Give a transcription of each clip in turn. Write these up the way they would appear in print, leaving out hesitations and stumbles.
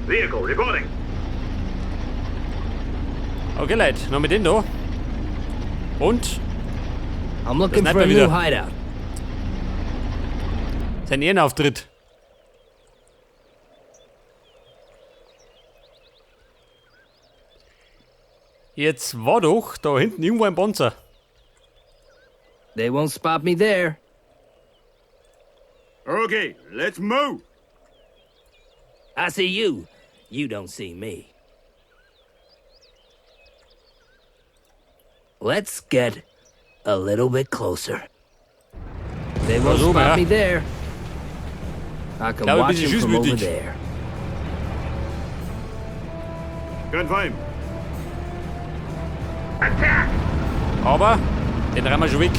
Vehicle reporting. Okay, Leute, noch mit dem da. Und I'm looking Sniper for a new wieder. Hideout. Sein Ehrenauftritt. Jetzt war doch da hinten irgendwo ein Panzer. They won't spot me there. Okay, let's move. I see you. You don't see me. Let's get a little bit closer. They won't Versuch, spot ja. Me there. I can Glaube, ein watch bisschen him from over schussmütig. there. Confirm. Attack! Aber den rennen wir schon weg.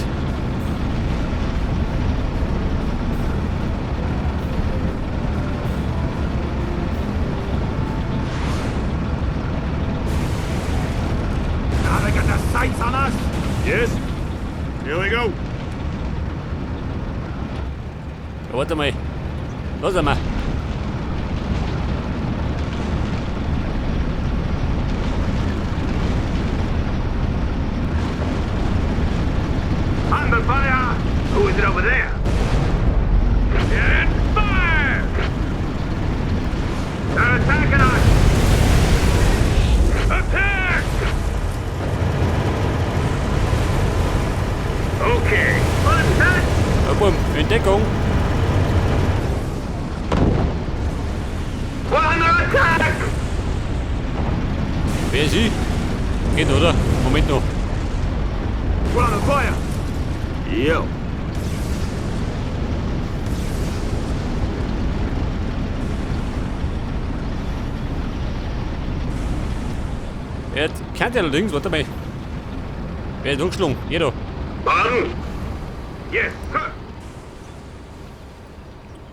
Now they got the sights on us. Yes. Here we go. Ja, warte mal. Lass einmal. Under fire! Who is it over there? And fire! They're attacking us! Attack! Okay. Attack! Ja, bumm, in Deckung. We're under attack! Wer ist sie? Geht, oder? Moment noch. We're under fire! Yo. Jetzt kennt ihr allerdings, warte mal. Wer ist hochgeschlagen? Jeder. Pardon? Yes, sir.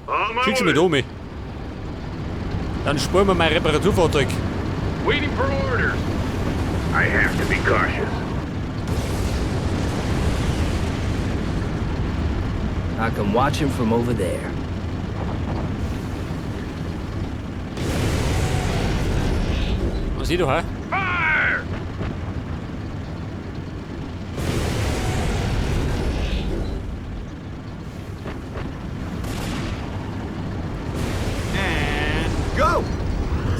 On my Schick sie way. mit um. Dann spulen wir mein Reparaturfahrzeug. Waiting for orders. I have to be cautious. I can watch him from over there. Was sieh doch, hä? Fire! And go!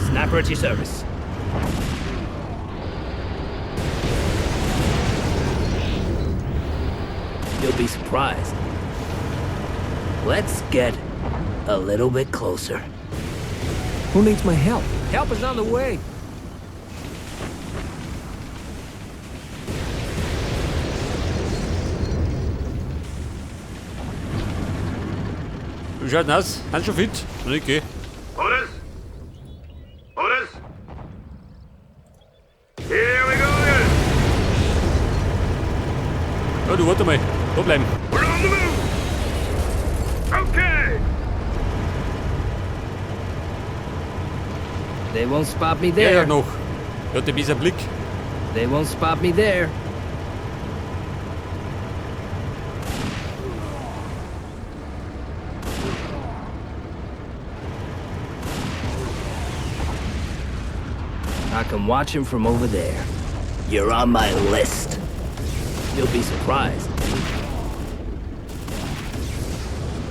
Sniper at your service. You'll be surprised. Let's get a little bit closer. Who needs my help? Help is on the way. Wie schaut denn aus? Sind schon fit? Noch nicht, gell? Orders? Orders? Here we go again. Ja, du warte mal. Da bleiben. We're on the move. Okay. They won't spot me Ja, there. ja, noch. Er hat ein bisschen Blick. They won't spot me there. I can watch him from over there. You're on my list. You'll be surprised.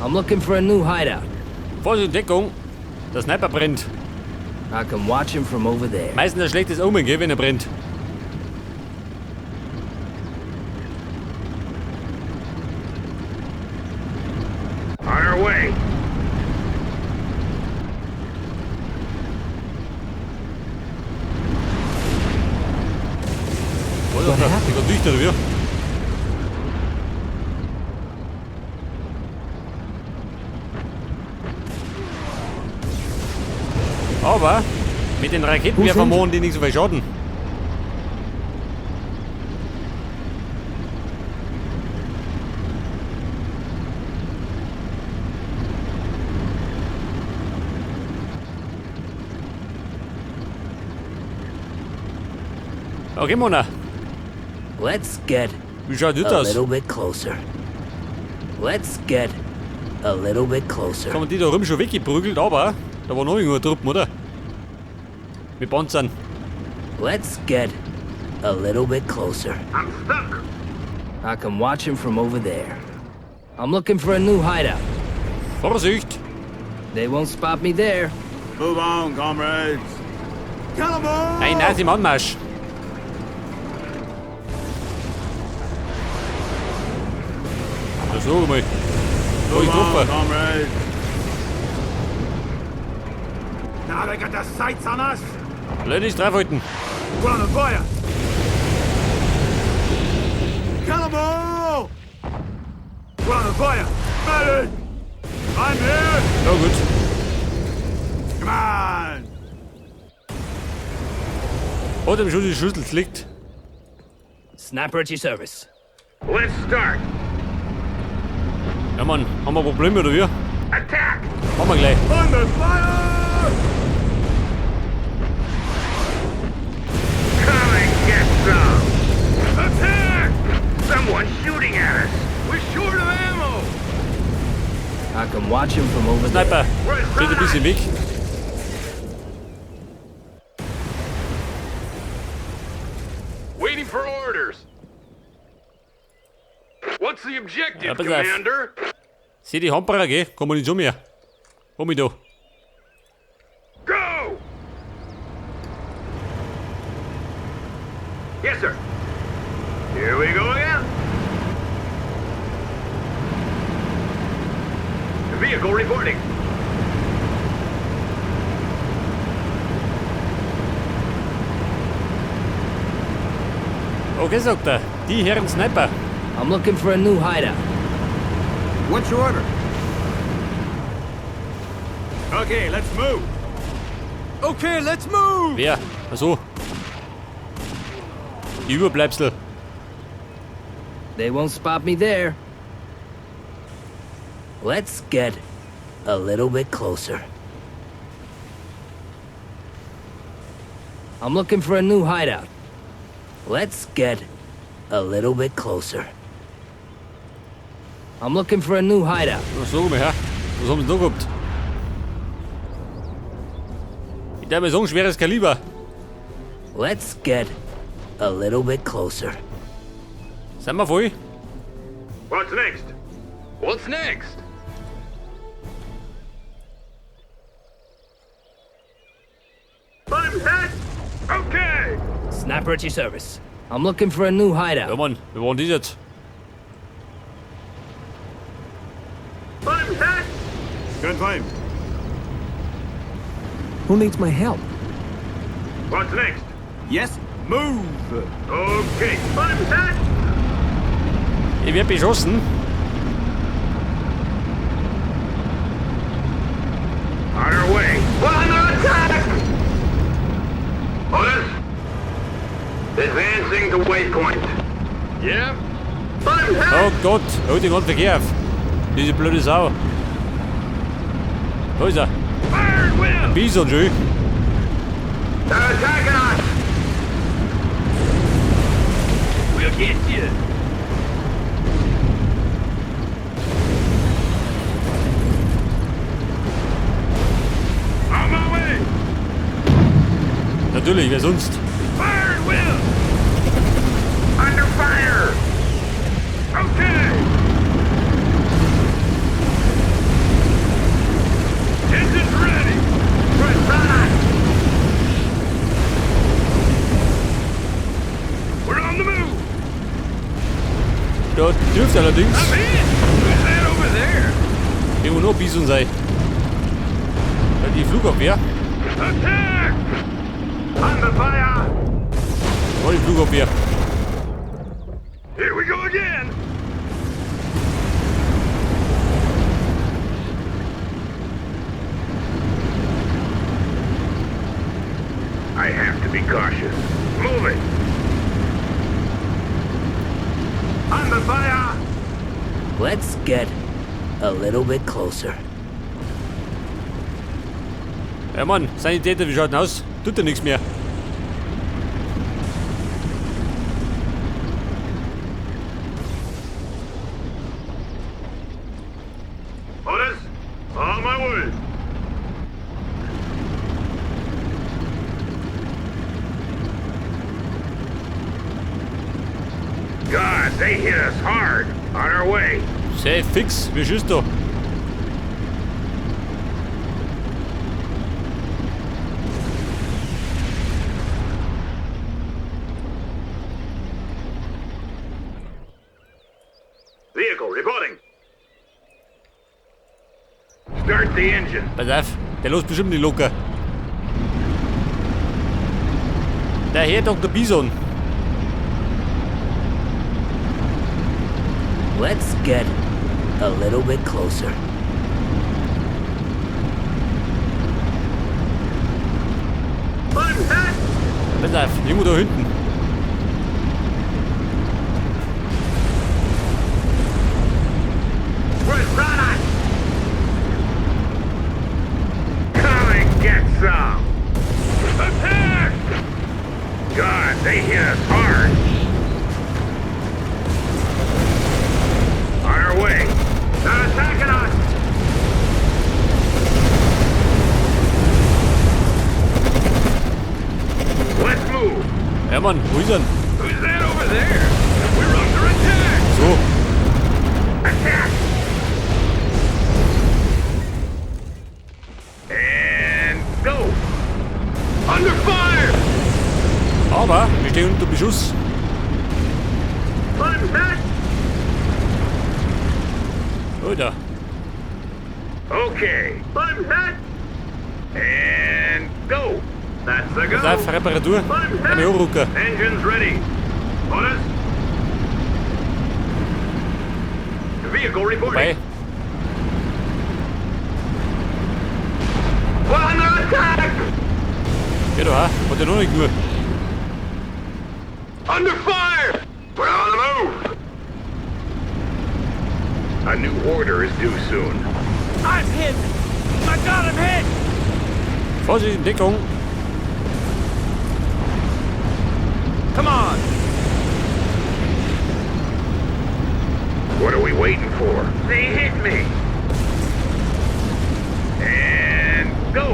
I'm looking for a new hideout. Vorsicht, Deckung. Der Sniper brennt. I can watch him from over there. Meistens ein schlechtes Omen, gell, wenn er brennt. On our way. Was ist das? Die geht dichter, oder wie? Aber mit den Raketenwerfern machen die nicht so viel Schaden. Okay, Mona. Let's get Wie schaut das a aus? little bit closer. Let's get a little bit closer. Kann man die da rum schon weggeprügelt, aber da war noch irgendwo Truppen, oder? Mit Panzern. Let's get a little bit closer. I'm stuck. I can watch him from over there. I'm looking for a new hideout. Vorsicht! They won't spot me there. Move on, comrades. Kill 'em all! Ein Nazi im Anmarsch. Na sag mal. Wo ich Move on, getroffen. comrades. Now they got the sights on us. Lass dich draufhalten. We're on the fire. Kill 'em all! We're on the fire. Medic! I'm here. Ja gut. Come on! Hat ihm schon die Schlüssel gelegt. Sniper at your service. Let's start. Ja Mann, haben wir Probleme oder wie? Attack! Haben wir gleich. Under fire! Come and get some! Attack! Someone's shooting at us! We're short of ammo! I can watch him from over there. Sniper, steht ein bisschen im Weg. Waiting for orders! What's the objective, Ja, pass auf. Commander? Sieh die Handbremse, gell? Komm mal nicht zu mir. Komm ich da. Go! Yes, sir. Here we go again. Vehicle reporting. Okay, sagt er. Die Herren Sniper. I'm looking for a new hideout. What's your order? Okay, let's move. Okay, let's move! Wer? Ach so. Die Überbleibsel. They won't spot me there. Let's get a little bit closer. I'm looking for a new hideout. Let's get a little bit closer. I'm looking for a new hideout. Na, sag mal her. Was haben sie da gehabt? Ich darf mal sagen, schweres Kaliber. Let's get a little bit closer. Sind wir voll? What's next? What's next? I'm hit! Okay! Sniper at your service. I'm looking for a new hideout. Ja Mann, wir waren das jetzt. I'm hit! Confirmed. Who needs my help? What's next? Yes, move. Okay, I'm hit! Ich werd beschossen. On our way. We're under attack! Orders? Advancing to waypoint. Yeah? I'm hit! Oh Gott, halt den ganzen Verkehr auf. Diese blöde Sau. Da ist er. Fire at will! Bison schon. They're attacking us! We'll get you! On my way! Natürlich, wer sonst? Fire at will! Under fire! Okay! Engines ready! Right. We're on the move! Da dürfte allerdings I'm in! Who's that over there? irgendwo noch Bison sein. Ja, die Flugabwehr. Attack! Under fire! Oh, die Flugabwehr. Here we go again! I have to be cautious. Move it! Under fire! Let's get a little bit closer. Ja Mann, Sanitäter, wie schaut denn aus? Tut ja nichts mehr. Orders? On my way! they hit us hard. On our way. Sei fix, wie schießt du? Vehicle reporting. Start the engine. Pass auf, der lässt bestimmt nicht locker. Der Herr Dr. Bison. Let's get a little bit closer. I'm hit! Pass auf, irgendwo da hinten. We're shot at! Come and get some. Attack! God, they hit us hard. On our way. They're attacking us! Let's move. Ja Mann, wo ist er? Who's that over there? We're under attack! So, Attack! And go! Under fire! aber wir stehen unter Beschuss. I'm hit! Alter, Okay. I'm hit! And go! That's a go! pass auf, Reparatur. I'm Kann ich hit! anrücken. Engines ready. Orders? Vehicle reporting. Wobei, We're under attack! ja da, hat er noch nicht nur. Under fire! We're on the move! A new order is due soon. I'm hit! My God, I'm hit! Vorsicht, Deckung. Come on! What are we waiting for? They hit me! And go!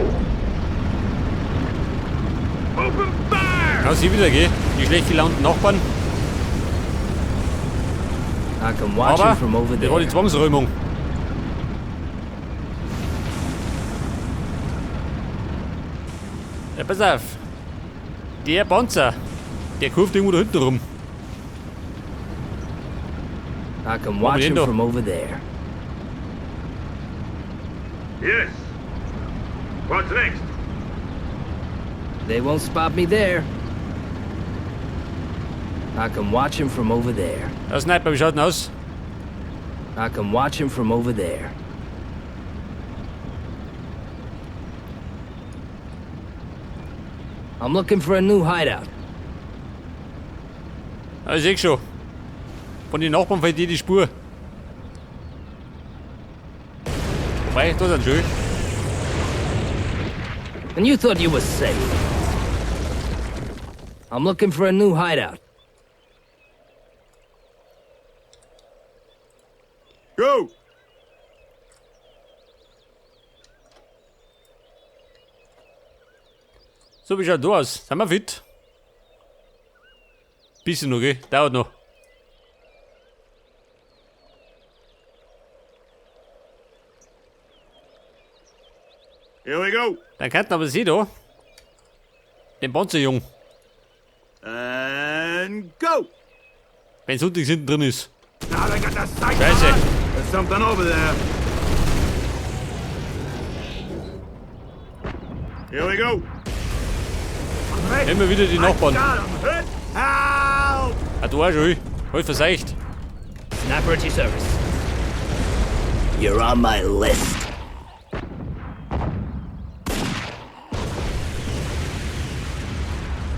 Open fire! Ja, sie wieder, gell? Die schlecht gelaunten Nachbarn. I can watch Aber him from over das war die there. Zwangsräumung. Ja, pass auf. Der Panzer, der kurft irgendwo da hinten rum. I can watch him da? from over there. Yes. What's next? They won't spot me there. I can watch him from over there. Der Sniper, wie schaut denn aus? I can watch him from over there. I'm looking for a new hideout. Ja, ich seh schon. Von den Nachbarn fällt dir die Spur. Wobei, da sind schön. And you thought you were safe. I'm looking for a new hideout. Go! So, wie schaut da aus? Sind wir fit? Bisschen noch, gell? Dauert noch. Here we go. Dann könnten aber sie da. Den Panzerjungen. And go! Wenn Sonntag hinten drin ist. Now they got the sights Scheiße. on us. There's something over there. Here we go. I'm hit. Immer wieder die Nachbarn. I got 'em hit. Help! Ah, du auch schon. Halt verseicht. Sniper at your service. You're on my list.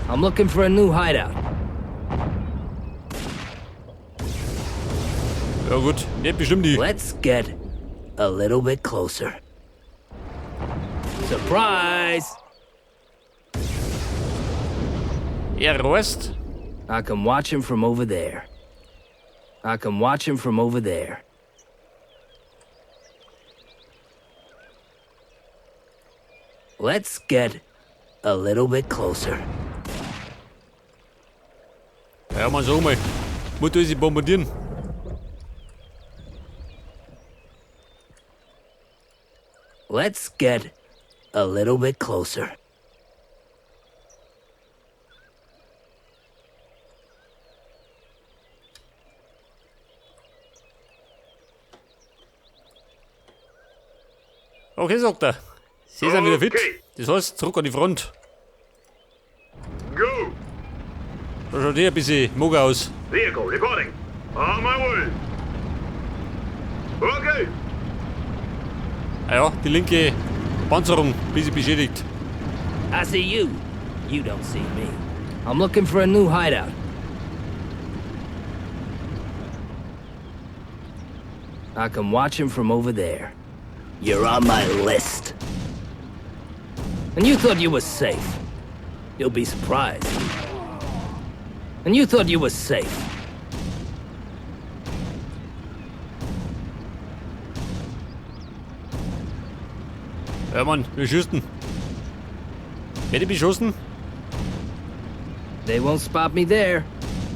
I'm looking for a new hideout. Ja gut, nicht bestimmt die. Let's get a little bit closer. Surprise! Er reißt. I can watch him from over there. I can watch him from over there. Let's get a little bit closer. Ja, man, sag mal. Muss sie bombardieren. Let's get a little bit closer. Okay, sagt er. Sie sind wieder fit. Okay. Das heißt, zurück an die Front. Go! Da schaut ein bisschen mager aus. Vehicle reporting. On my way. Okay. Ah ja, die linke Panzerung ein bisschen beschädigt. I see you. You don't see me. I'm looking for a new hideout. I can watch him from over there. You're on my list. And you thought you were safe. You'll be surprised. And you thought you were safe. Ja Mann, wir schießen. Werde ich beschossen? They won't spot me there.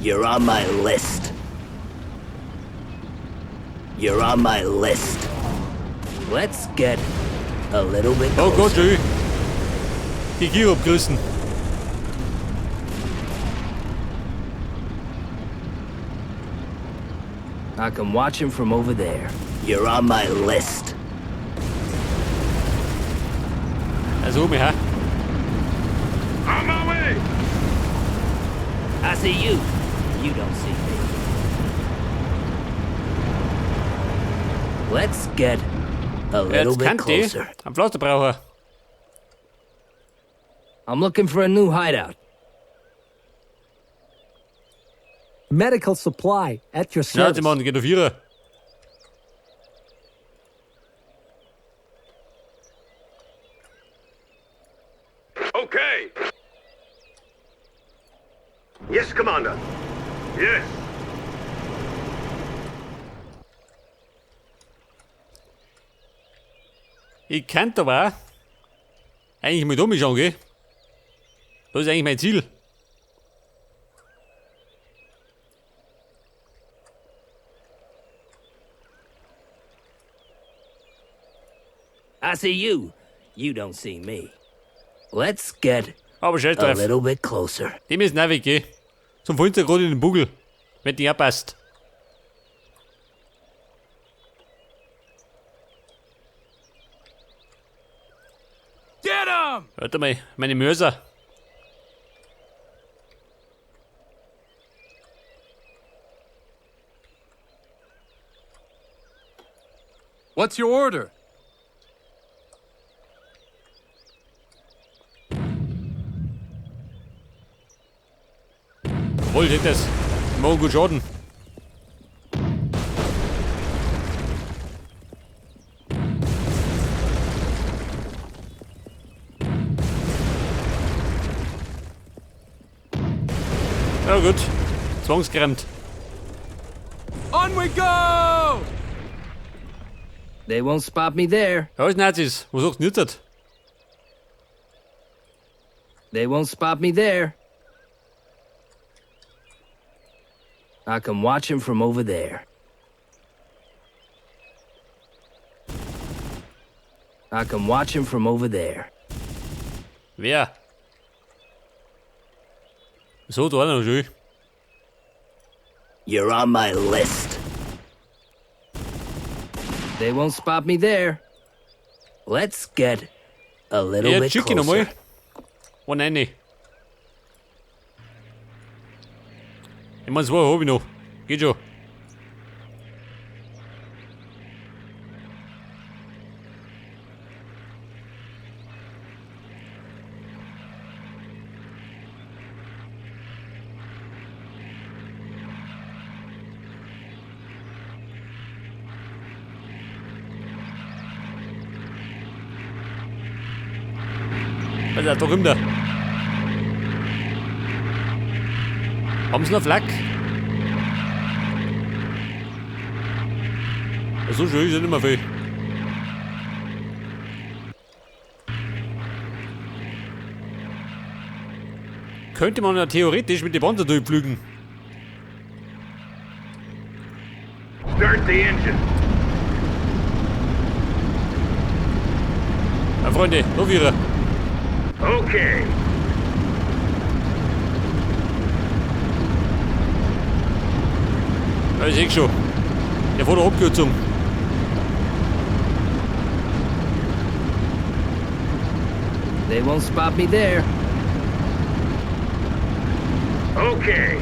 You're on my list. You're on my list. Let's get a little bit Oh closer. Gott, schön. Die Gier abgerissen. I can watch him from over there. You're on my list. Also, mich, hä? On my way. I see you. You don't see me. Let's get a little Jetzt bit kann die closer. am Pflaster brauchen. I'm looking for a new hideout. Medical supply at your Schnauze, service. Mann, geht auf ihre. Okay. Yes, Commander. Yes. Ich könnte aber auch eigentlich mal da mich schauen, gell? Das ist eigentlich mein Ziel. I see you. You don't see me. Let's get Aber scheiß a drauf. little bit closer. Die müssen auch weggehen. Zum Fenster gerade in den Bugel. Wenn die auch passt. Get him! Warte mal, meine Mörser. What's your order? Jawohl, seht das. Morgen gut Schaden. Ja gut. Zwangsgerammt. On we go! They won't spot me there. Ja, ist Nazis. Was sagst du denn jetzt? They won't spot me there. I can watch him from over there. I can watch him from over there. Wer? So, da einer noch schön. You're on my list. They won't spot me there. Let's get a little Ja, bit schick ihn nochmal. closer. Oh nein, nee. Ich mein, zwei hab ich noch. Geht schon. Was ist da drüben da? Haben sie noch Flak? So schön ist ja nicht mehr viel. Könnte man ja theoretisch mit dem Panzer durchpflügen. the engine. Ja, Freunde, noch wieder. Okay. Ja, ich seh schon. Der vor der Abkürzung. They won't spot me there. Okay.